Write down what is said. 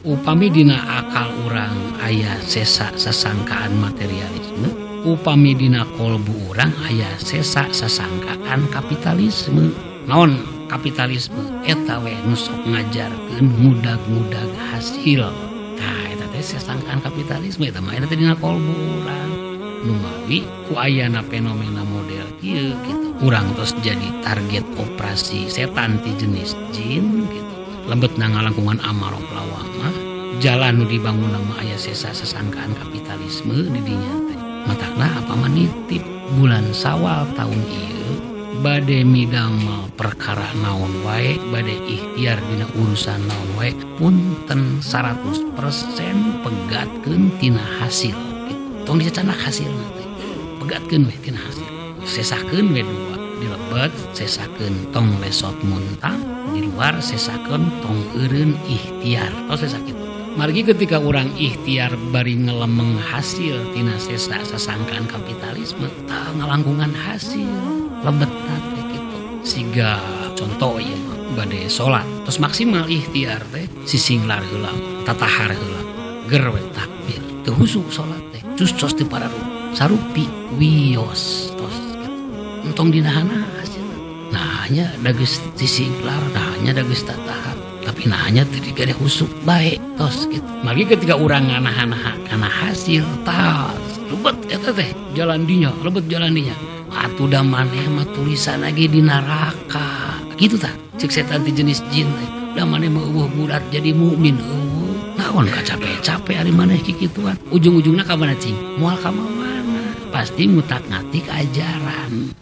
Upami dina akal urang aya sesa sasangkaan materialisme, upami dina kolbu urang aya sesa sasangkaan kapitalisme. Naon kapitalisme? Eta we nu sok ngajarkeun ngudag-ngudag hasil. Tah, eta teh sasangkaan kapitalisme, eta mah eta teh dina kolbu urang. Numawi ku ayana fenomena model kieu gitu, urang terus jadi target operasi setan ti jenis jin gitu. Lebetna ngalangkungan amarah lawamah, jalan nu dibangun mah aya sesa sasangkaan kapitalisme di dinya teh. Matakna apa mah nitip bulan Sawal tahun ieu bade midamel perkara naon wae, bade ikhtiar dina urusan naon wae, punten 100% pegatkeun tina hasil gitu. Tong dicacanak hasilna teh, pegatkeun we tina hasil, sesakeun we dua di lebet, sesakeun tong lesot muntah, di luar sesakeun tong eureun ikhtiar. Tos sesa kitu. Margi ketika urang ikhtiar bari ngelemeng hasil tina sesa sasangkaan kapitalisme, tah ngalangkungan hasil lebet teh gitu. Siga contoh ieu mah bade salat terus maksimal ikhtiar teh sisinglar heula, tatahar heula, ger we takbir, teu husu salat teh, cus teu pararup sarupi wios tos gitu. Entong dinahana hasil, nah nya da geus sisinglar, nah nya da geus tatahar, tapi nah nya teu digade husuk bae tos gitu. Margi ketika urang nganahan kana hasil, tas lebet eta teh jalan dinya, lebet jalan dinya atuh, da maneh mah tulisan lagi di neraka gitu. Tah, cek setan ti jenis jin teh, da maneh mah euweuh murad jadi mukmin, euweuh naon kacape-cape ari maneh kikituan, ujung-ujungna ka mana cing, moal ka mana, pasti ngutak-ngatik ajaran.